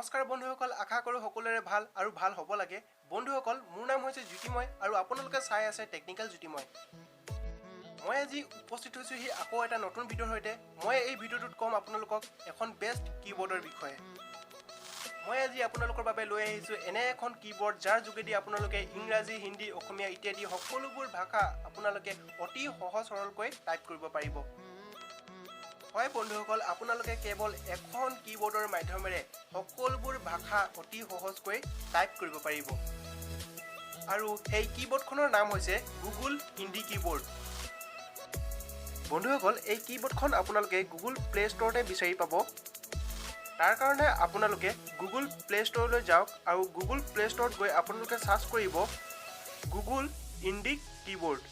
নমস্কাৰ বন্ধুসকল, আশা কৰোঁ সকলোৰে ভাল আৰু ভাল হ'ব লাগে। বন্ধুসকল, মোৰ নাম হৈছে জ্যোতিময় আৰু আপোনালোকে চাই আছে টেকনিকেল জ্যোতিময়। মই আজি উপস্থিত হৈছোঁহি আকৌ এটা নতুন ভিডিঅ'ৰ সৈতে। মই এই ভিডিঅ'টোত ক'ম আপোনালোকক এখন বেষ্ট কীবৰ্ডৰ বিষয়ে। মই আজি আপোনালোকৰ বাবে লৈ আহিছোঁ এনে এখন কীবৰ্ড, যাৰ যোগেদি আপোনালোকে ইংৰাজী, হিন্দী, অসমীয়া ইত্যাদি সকলোবোৰ ভাষা আপোনালোকে অতি সহজ সৰলকৈ টাইপ কৰিব পাৰিব। হয় বন্ধুসকল, আপোনালোকে কেৱল এখন কীবৰ্ডৰ মাধ্যমেৰে সকলোবোৰ ভাষা অতি সহজকৈ টাইপ কৰিব পাৰিব আৰু সেই কীবৰ্ডখনৰ নাম হৈছে গুগল ইণ্ডিক কীবৰ্ড। বন্ধুসকল, এই কীবৰ্ডখন আপোনালোকে গুগল প্লে ষ্ট'ৰতে বিচাৰি পাব। তাৰ কাৰণে আপোনালোকে গুগল প্লে ষ্ট'ৰলৈ যাওক আৰু গুগল প্লে ষ্ট'ৰত গৈ আপোনালোকে চাৰ্চ কৰিব গুগল ইণ্ডিক কীবৰ্ড।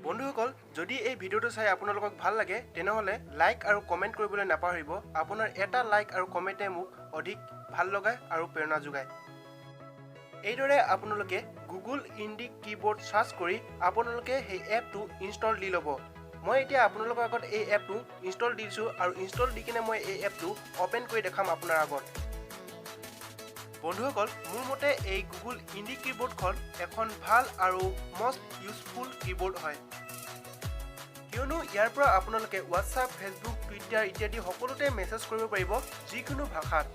বন্ধুসকল, যদি এই ভিডিঅ'টো চাই আপোনালোকক ভাল লাগে, তেনেহ'লে লাইক আৰু কমেণ্ট কৰিবলৈ নাপাহৰিব। আপোনাৰ এটা লাইক আৰু কমেণ্টে মোক অধিক ভাল লগায় আৰু প্ৰেৰণা যোগায়। এইদৰে আপোনালোকে গুগল ইণ্ডিক কীবৰ্ড চাৰ্চ কৰি আপোনালোকে সেই এপটো ইনষ্টল দি ল'ব। মই এতিয়া আপোনালোকৰ আগত এই এপটো ইনষ্টল দিছোঁ আৰু ইনষ্টল দি কিনে মই এই এপটো অ'পেন কৰি দেখাম আপোনাৰ আগত। বন্ধুসকল, মোৰ মতে এই গুগল ইণ্ডিক কীবৰ্ডখন এখন ভাল আৰু মষ্ট ইউজফুল কীবৰ্ড হয়, কিয়নো ইয়াৰ পৰা আপোনালোকে হোৱাটছআপ, ফেচবুক, টুইটাৰ ইত্যাদি সকলোতে মেছেজ কৰিব পাৰিব যিকোনো ভাষাত।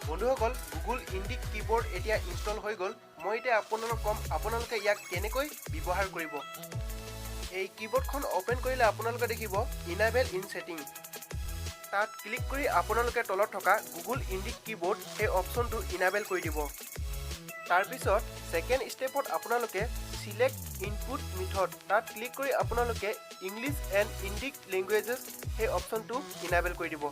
বন্ধুসকল, গুগল ইণ্ডিক কীবৰ্ড এতিয়া ইনষ্টল হৈ গ'ল। মই এতিয়া আপোনালোকক ক'ম আপোনালোকে ইয়াক কেনেকৈ ব্যৱহাৰ কৰিব। এই কীবৰ্ডখন অ'পেন কৰিলে আপোনালোকে দেখিব ইনাবেল ইন ছেটিং। তাত ক্লিক কৰি আপোনালোকে তলত থকা গুগল ইণ্ডিক কীবৰ্ড সেই অপশ্যনটো ইনাবেল কৰি দিব। তাৰপিছত ছেকেণ্ড ষ্টেপত আপোনালোকে চিলেক্ট ইনপুট মিথড, তাত ক্লিক কৰি আপোনালোকে ইংলিছ এণ্ড ইণ্ডিক লেংগুৱেজেছ সেই অপশ্যনটো ইনাবেল কৰি দিব।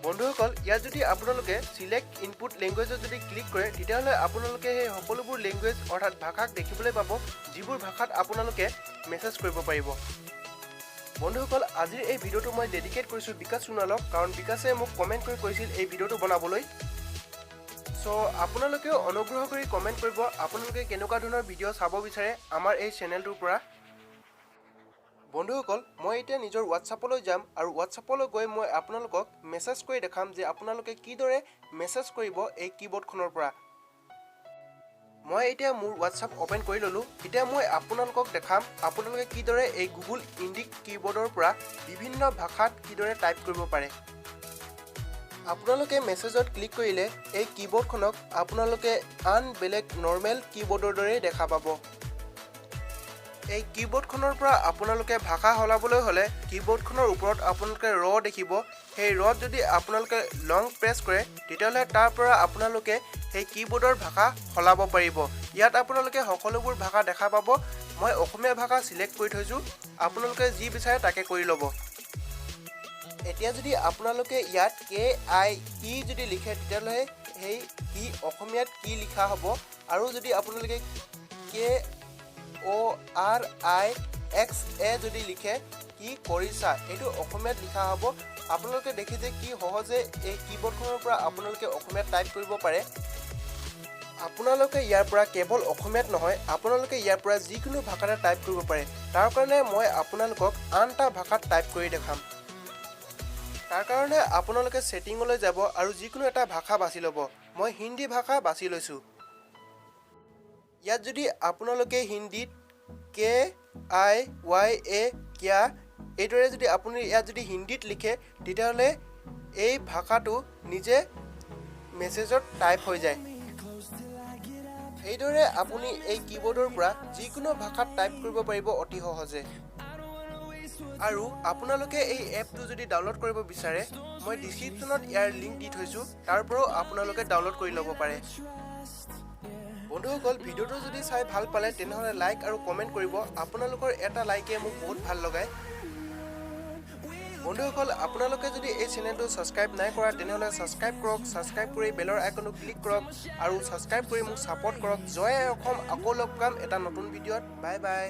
বন্ধুসকল, ইয়াত যদি আপোনালোকে চিলেক্ট ইনপুট লেংগুৱেজত যদি ক্লিক কৰে, তেতিয়াহ'লে আপোনালোকে সেই সকলোবোৰ লেংগুৱেজ অৰ্থাৎ ভাষাক দেখিবলৈ পাব, যিবোৰ ভাষাত আপোনালোকে মেছেজ কৰিব পাৰিব। বন্ধুসকল, আজিৰ এই ভিডিঅ'টো মই ডেডিকেট কৰিছোঁ বিকাশ সোণোৱালক, কাৰণ বিকাশে মোক কমেণ্ট কৰি কৈছিল এই ভিডিঅ'টো বনাবলৈ। চ' আপোনালোকেও অনুগ্ৰহ কৰি কমেণ্ট কৰিব আপোনালোকে কেনেকুৱা ধৰণৰ ভিডিঅ' চাব বিচাৰে আমাৰ এই চেনেলটোৰ পৰা। বন্ধুসকল, মই এতিয়া নিজৰ হোৱাটছআপলৈ যাম আৰু হোৱাটছআপলৈ গৈ মই আপোনালোকক মেছেজ কৰি দেখাম যে আপোনালোকে কিদৰে মেছেজ কৰিব এই কীবৰ্ডখনৰ পৰা। মই এতিয়া মোৰ হোৱাটছআপ অ'পেন কৰি ল'লোঁ। এতিয়া মই আপোনালোকক দেখাম আপোনালোকে কিদৰে এই গুগল ইণ্ডিক কীবৰ্ডৰ পৰা বিভিন্ন ভাষাত কিদৰে টাইপ কৰিব পাৰে। আপোনালোকে মেছেজত ক্লিক কৰিলে এই কীবৰ্ডখনক আপোনালোকে আন বেলেগ নৰ্মেল কীবৰ্ডৰ দৰেই দেখা পাব। এই কীবৰ্ডখনৰ পৰা আপোনালোকে ভাষা সলাবলৈ হ'লে কীবৰ্ডখনৰ ওপৰত আপোনালোকে ৰ দেখিব। সেই ৰত যদি আপোনালোকে লং প্ৰেছ কৰে, তেতিয়াহ'লে তাৰ পৰা আপোনালোকে সেই কীবৰ্ডৰ ভাষা সলাব পাৰিব। ইয়াত আপোনালোকে সকলোবোৰ ভাষা দেখা পাব। মই অসমীয়া ভাষা চিলেক্ট কৰি থৈছোঁ, আপোনালোকে যি বিচাৰে তাকে কৰি ল'ব। এতিয়া যদি আপোনালোকে ইয়াত কে I কি যদি লিখে, তেতিয়াহ'লে সেই কি অসমীয়াত কি লিখা হ'ব আৰু যদি আপোনালোকে কে অ' আৰ I x এ যদি লিখে, কি কৰিছা, এইটো অসমীয়াত লিখা হ'ব। আপোনালোকে দেখিছে কি সহজে এই কীবৰ্ডখনৰ পৰা আপোনালোকে অসমীয়াত টাইপ কৰিব পাৰে। আপোনালোকে ইয়াৰ পৰা কেৱল অসমীয়াত নহয়, আপোনালোকে ইয়াৰ পৰা যিকোনো ভাষাতে টাইপ কৰিব পাৰে। তাৰ কাৰণে মই আপোনালোকক আন এটা ভাষাত টাইপ কৰি দেখাম। তাৰ কাৰণে আপোনালোকে ছেটিঙলৈ যাব আৰু যিকোনো এটা ভাষা বাছি ল'ব। মই হিন্দী ভাষা বাছি লৈছোঁ। ইয়াত যদি আপোনালোকে হিন্দীত কে I Y A কিয়া এইদৰে যদি আপুনি ইয়াত যদি হিন্দীত লিখে, তেতিয়াহ'লে এই ভাষাটো নিজে মেছেজত টাইপ হৈ যায়। এইদৰে আপুনি এই কীবৰ্ডৰ পৰা যিকোনো ভাষাত টাইপ কৰিব পাৰিব অতি সহজে। আৰু আপোনালোকে এই এপটো যদি ডাউনলোড কৰিব বিচাৰে, মই ডিছক্ৰিপশ্যনত ইয়াৰ লিংক দি থৈছোঁ, তাৰ পৰাও আপোনালোকে ডাউনলোড কৰি ল'ব পাৰে। বন্ধুসকল, ভিডিঅ'টো যদি চাই ভাল পালে, তেনেহ'লে লাইক আৰু কমেণ্ট কৰিব। আপোনালোকৰ এটা লাইকে মোক বহুত ভাল লগায়। বন্ধুসকল, আপোনালোকে যদি এই চেনেলটো ছাবস্ক্ৰাইব নাই কৰা, তেনেহ'লে ছাবস্ক্ৰাইব কৰক। ছাবস্ক্ৰাইব কৰি বেলৰ আইকনটো ক্লিক কৰক আৰু ছাবস্ক্ৰাইব কৰি মোক ছাপোৰ্ট কৰক। জয় আই অসম। আকৌ লগ পাম এটা নতুন ভিডিঅ'ত। Bye bye.